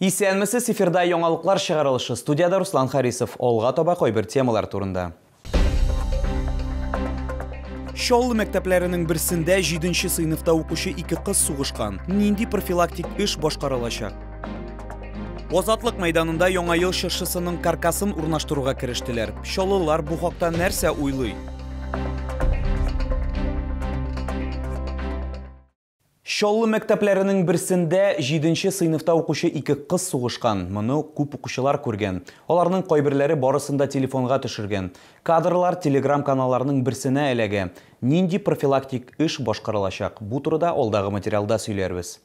Исәнмесез, эфирда яңалыклар чыгарылышы. Студияда Руслан Харисов. Алга таба кайбер темалар турында. Чаллы мәктәпләренең берсендә 7 сыйныфта укучы ике кыз сугышкан. Нинди профилактик эш башкарылачак? Азатлык мәйданында Яңа ел чыршысының каркасын урнаштыруга керештеләр. Чаллылар бу хакта нәрсә уйлый? Чаллы мәктәпләренең берсендә 7 сыйныфта укучы ике кыз сугышкан. Моны күп укучылар күргән. Аларның кайберләре барысын да телефонга төшергән. Кадрлар телеграм-каналларның берсенә эләгә. Нинди профилактик эш башкарылачак? Бу турыда алдагы материалда сөйләрбез.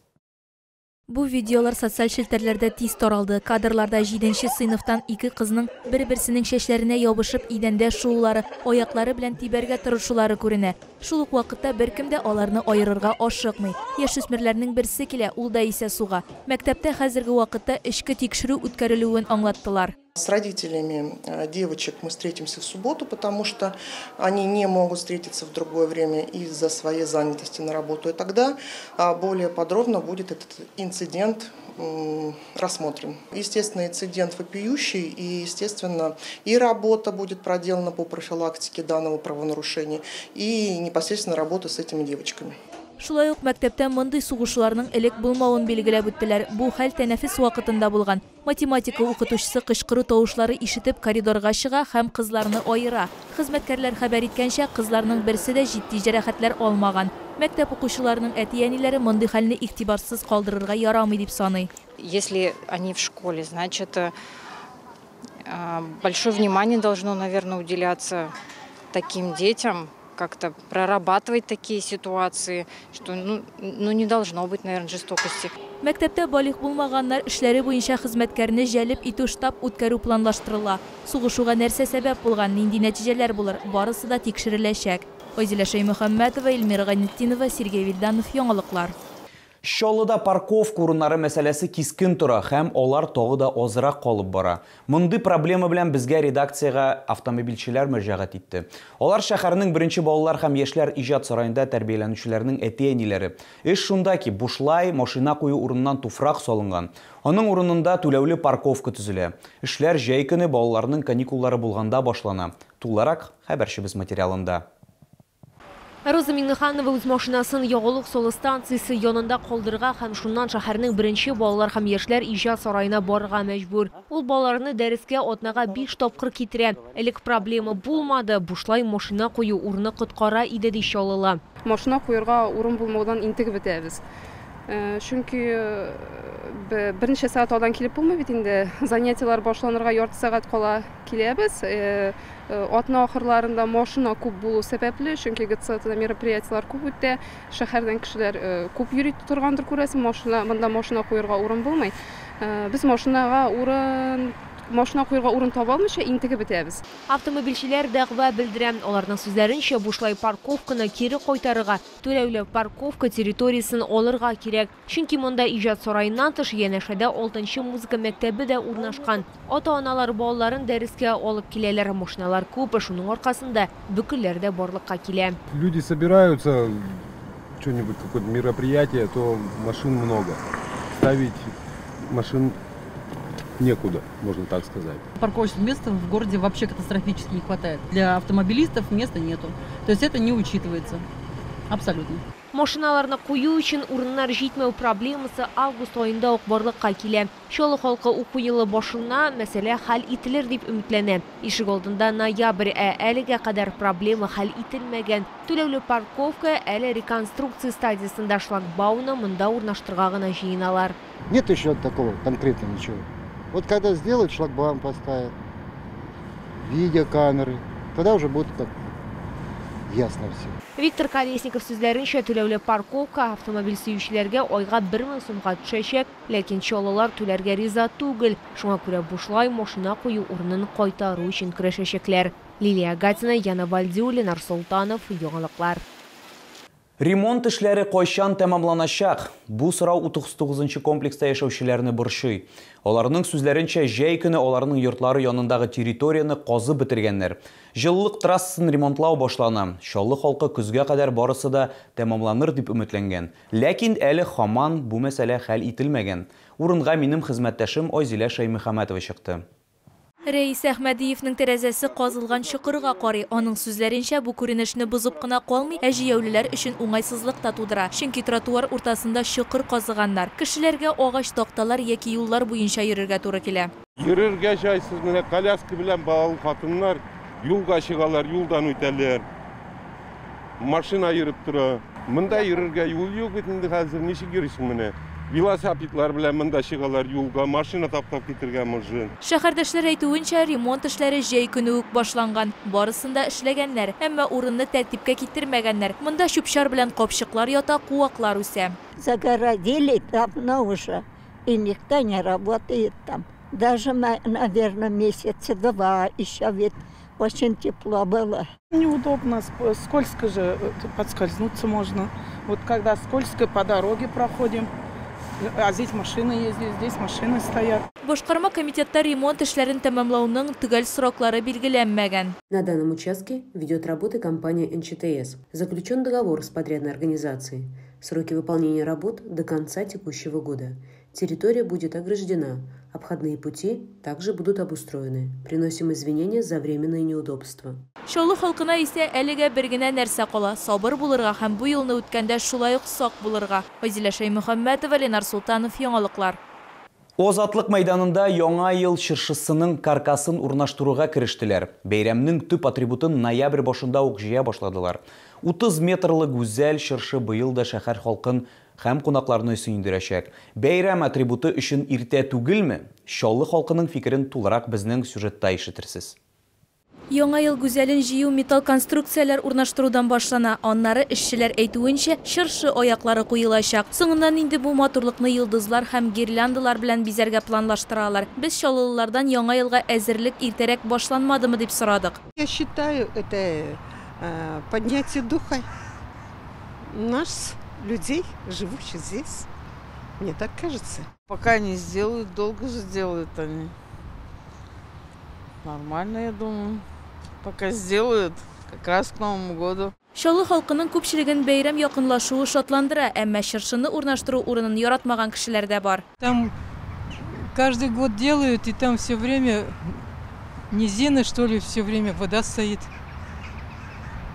Бу видеолар социаль челтәрләрдә тиз таралды. Кадрларда 7 сыйныфтан ике кызның бер-берсенең чәчләренә ябышып идәндә шуулары, аяклары белән тибәргә тырышулары күренә. Шул ук вакытта беркем дә аларны аерырга ашыкмый. Яшүсмерләрнең берсе килә, ул да исә суга. Мәктәптә хәзерге вакытта эчке тикшерү үткәрелүен аңлаттылар. С родителями девочек мы встретимся в субботу, потому что они не могут встретиться в другое время из-за своей занятости на работу. И тогда более подробно будет этот инцидент рассмотрен. Естественно, инцидент вопиющий, и, естественно, и работа будет проделана по профилактике данного правонарушения, и непосредственно работа с этими девочками. Шулай ук мәктәптә мондый сугышуларның элек булмавын билгеләп үттеләр. Бу хәл тәнәфес вакытында булган. Математика укытучысы кычкыру тавышлары ишетеп коридорга чыга һәм кызларны аера. Хезмәткәрләр хәбәр иткәнчә, кызларның берсе дә җитди җәрәхәтләр алмаган. Мәктәп укучыларының әти-әниләре мондый хәлне игътибарсыз калдырырга ярамый дип саный. Если они в школе, значит, большое внимание должно, наверное, уделяться таким детям, как-то прорабатывать такие ситуации, что не должно быть, наверное, жестокости. Мәктәптә балигъ булмаганнар эшләре буенча хезмәткәрне җәлеп итү штаб үткәрү планлаштырыла. Сугышуга нәрсә сәбәп булган, нинди нәтиҗәләр булыр, барысы да тикшереләчәк. Айзилә Шәймөхәммәтова, Эльмира Гайнетдинова, Сергей Вильданов, Яңалыклар. Чаллыда парковка урыннары мәсьәләсе кискен тора һәм алар тагы да азрак калып бара. Мондый проблема белән безгә редакциягә автомобильчеләр мөрәҗәгать итте. Алар шәһәрнең беренче балалар һәм яшьләр иҗат сараенда тәрбияләнүчеләрнең әти-әниләре. Эш шунда ки, бушлай машина кую урыныннан туфрак салынган. Аның урынында түләүле парковка төзелә. Эшләр җәй көне балаларның каникуллары булганда башлана. Тулырак хәбәрчебез материалында. Роза Миңнеханова үз машинасын ягулык салу станциясе янында калдырырга һәм шуннан шәһәрнең беренче балалар һәм яшьләр иҗат сараена барырга мәҗбүр. Ул балаларны дәрескә атнага 5 тапкыр китерә. Элек проблема булмады, бушлай машина кую урыны коткара иде ди Чаллыла. Машина куярга урын булмаудан интегеп бетәбез. Чөнки берничә сәгать алдан килеп булмый бит инде. Занятиелар башланырга ярты сәгать кала киләбез. Атна ахырларында машина күп булу сәбәпле, чөнки ГЦТда мероприятиелар күп үтә, шәһәрдән кешеләр күп йөри торгандыр күрәсең, монда машина куярга урын булмый. Без машина куярга урын таба алмыйча интегеп бетәбез. Автомобильчеләр дәгъва белдерә. Аларның сүзләренчә, бушлай парковканы кире кайтарырга, түләүле парковка территориясен алырга кирәк. Чөнки монда иҗат сараеннан тыш янәшәдә 6 музыка мәктәбе дә урнашкан. Ата-аналар балаларын дәрескә алып киләләр. Машиналар күп, шуның аркасында бөкеләр дә барлыкка килә. Люди собираются, что-нибудь, какое-то мероприятие, то машин много. Ставить машин некуда, можно так сказать. Парковочных мест в городе вообще катастрофически не хватает. Для автомобилистов места нету. То есть это не учитывается. Абсолютно. Машиналарны кую өчен урыннар җитмәү проблемасы август аенда ук барлыкка килә. Чаллы халкы уку елы башына мәсьәлә хәл ителер дип өметләнә. Ишек алдында ноябрь, ә әлегә кадәр проблема хәл ителмәгән. Түләүле парковка әле реконструкция стадиясендә, шлагбаумны монда урнаштырырга гына җыеналар. Нет еще такого конкретного ничего. Вот когда сделают, шлагбаум поставят, видеокамеры, тогда уже будет как ясно все. Виктор Колесников сүзләренчә, түләүле парковка автомобиль сөючеләргә айга 1000 сумга төшәчәк, ләкин чаллылар түләргә риза түгел. Шуңа күрә бушлай машина кую урынын кайтару өчен көрәшәчәкләр. Лилия Гатина, Яна Вальдиуллина, Ленар Солтанов, Яңалыклар. Ремонт эшләре кайчан тәмамланачак? Бу сорау 39 комплекста яшәүчеләрне борчый. Аларның сүзләренчә, җәй көне аларның йортлары янындагы территорияне казып бетергәннәр. Җылылык трассасын ремонтлау башлана. Чаллы халкы көзгә кадәр барысы да тәмамланыр дип өметләнгән. Ләкин әле һаман бу мәсьәлә хәл ителмәгән. Урынга минем хезмәттәшем Айзилә Шәймөхәммәтова чыкты. Рәис Әхмәдиевнең тәрәзәсе казылган чокырга карый. Аның сүзләренчә, бу күренешне бозып кына калмый, ә җәяүлеләр өчен уңайсызлык та тудыра. Чөнки тротуар уртасында чокыр казыганнар. Кешеләргә агач такталар яки юллар буенча йөрергә туры килә. Йөрергә җайсыз, менә коляска белән балалы хатыннар юлга чыгалар, юлдан үтәләр. Машина йөреп тора. Монда йөрергә юл юк бит инде хәзер, ничек йөрисең менә? Велосипедлар белән монда чыгалар юлга, машина таптап китергә может. Шәһәрдәшләр әйтүенчә, ремонт эшләре җәй көне үк башланган. Барысын да эшләгәннәр, әмма урынны тәртипкә китермәгәннәр. Монда чүп-чар белән капчыклар ята, куаклар үсә. Загородили давно уже, и никто не работает там. Даже, наверное, месяца два еще ведь очень тепло было. Неудобно, скользко же, подскользнуться можно. Вот когда скользко, по дороге проходим. А здесь машины ездят, здесь машины стоят. Башкарма комитетта ремонт эшләрен тәмамлауның төгәл сроклары билгеләнмәгән. На данном участке ведет работы компания НЧТС. Заключен договор с подрядной организацией. Сроки выполнения работ до конца текущего года. Территория будет ограждена. Обходные пути также будут обустроены. Приносим извинения за временные неудобства. Чаллы халкына исә әлегә бер генә нәрсә кала: сабыр булырга һәм бу юлны үткәндә шулай ук сак булырга. Айзилә Шәймөхәммәтова, Ленар Султанов, Яңалыклар. Озатлык мәйданында Яңа ел чыршысының каркасын урнаштыруга керештеләр. Бәйрәмнең төп атрибутын ноябрь башында ук җыя башладылар. 30 метрлы гүзәл чыршы быел да шәһәр халкын һәм кунакларны сөендерәчәк. Бәйрәм атрибуты өчен иртә түгелме? Чаллы халкының фикерен тулырак безнең сюжетта ишетерсез. Яңа ел гүзәлен җыю металл конструкцияләр урнаштырудан башлана. Аннары эшчеләр әйтүенчә, чыршы аяклары куелачак. Соңыннан инде бу матурлыкны йолдызлар һәм гирляндалар белән бизәргә планлаштыралар. Без чаллылардан Яңа елга әзерлек иртәрәк башланмадымы дип сорадык. Я считаю, это поднятие духа нас, людей, живущих здесь. Мне так кажется. Пока не сделают, долго же делают они. Нормально, я думаю. Пока сделают, как раз к Новому году. Чаллы халкының күпчелеген бәйрәм якынлашуы шатландыра, әмма чыршыны урнаштыру урынын яратмаган кешеләр дә бар. Там каждый год делают, и там все время низина, что ли, все время вода стоит.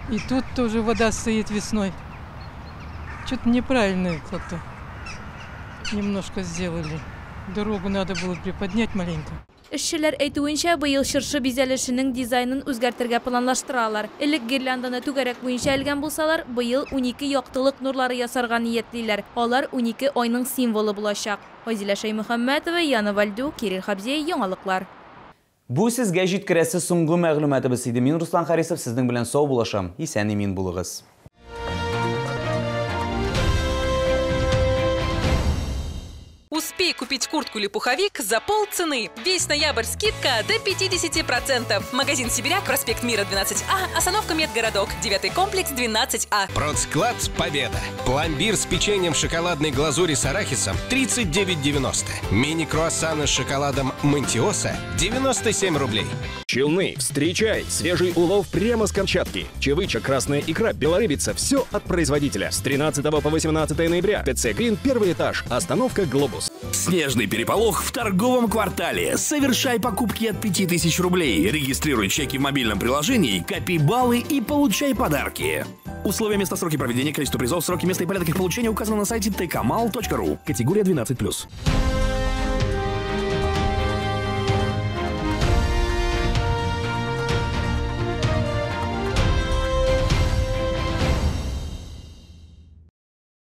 И тут тоже вода стоит весной. Что-то неправильно как-то немножко сделали. Дорогу надо было приподнять маленько. Эшчеләр әйтүенчә, быел чыршы бизәлешенең дизайнын үзгәртергә планлаштыралар. Элек гирлянданы түгәрәк буенча элгән булсалар, быел 12 яктылык нурлары ясарга ниятлиләр. Алар 12 айның символы булачак. Айзилә Шәймөхәммәтова, Яна Вальдю, Кирилл Хабзей, Яңалыклар. Бу сезгә җиткерәсе соңгы мәгълүматыбыз иде. Мин Руслан Харисов сезнең белән сау булашам. Исән-имин булыгыз. Успей купить куртку или пуховик за полцены. Весь ноябрь скидка до 50%. Магазин «Сибиряк», проспект Мира, 12А, остановка Медгородок, 9 комплекс, 12А. Продсклад «Победа». Пломбир с печеньем в шоколадной глазури с арахисом 39,90. Мини-круассаны с шоколадом «Мантиоса» 97 рублей. Челны, встречай! Свежий улов прямо с Камчатки. Чавыча, красная икра, белорыбица – все от производителя. С 13 по 18 ноября. ТЦ «Грин», первый этаж. Остановка «Глобус». Снежный переполох в торговом квартале. Совершай покупки от 5000 рублей. Регистрируй чеки в мобильном приложении, копи баллы и получай подарки. Условия, места, сроки проведения, количество призов, сроки, места и порядок их получения указаны на сайте tkmal.ru. Категория 12+.